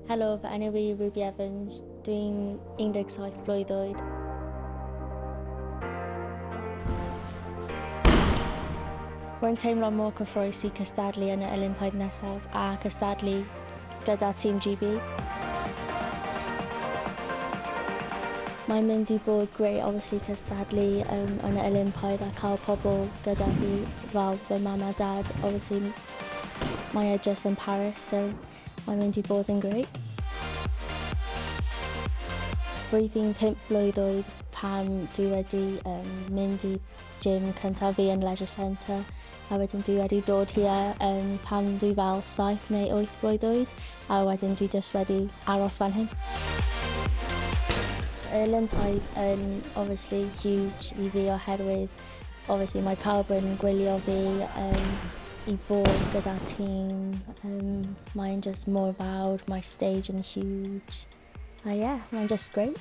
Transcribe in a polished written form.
Helo, fy enw i yw Ruby Evans, dwi'n 17 blwydd oed. Rwy'n teimlo mor cyffrous i cystadlu yn y Olympaidd nesaf a cystadlu gyda Tîm GB. Mae'n mynd i bod great obviously cystadlu um, yn y Olympaidd a cael pobl gyda fi fel fy mam a dad. Obviously mae e just yn Paris so Mae'n mynd i bod yn great. Roedd hi'n 5 blwydd oed pan dwi wedi um, mynd i gym cyntaf fi yn Leisure Centre a wedyn dwi wedi dod here um, pan dwi fel 7 neu 8 blwydd oed a wedyn dwi just wedi aros fan hyn. Olympaidd yn obviously huge i fi oherwydd obviously mae pawb yn gwylio fi um, i fod gyda tîm. Mae'n just mor fawr, mae stage yn huge. A yeah, mae'n just great.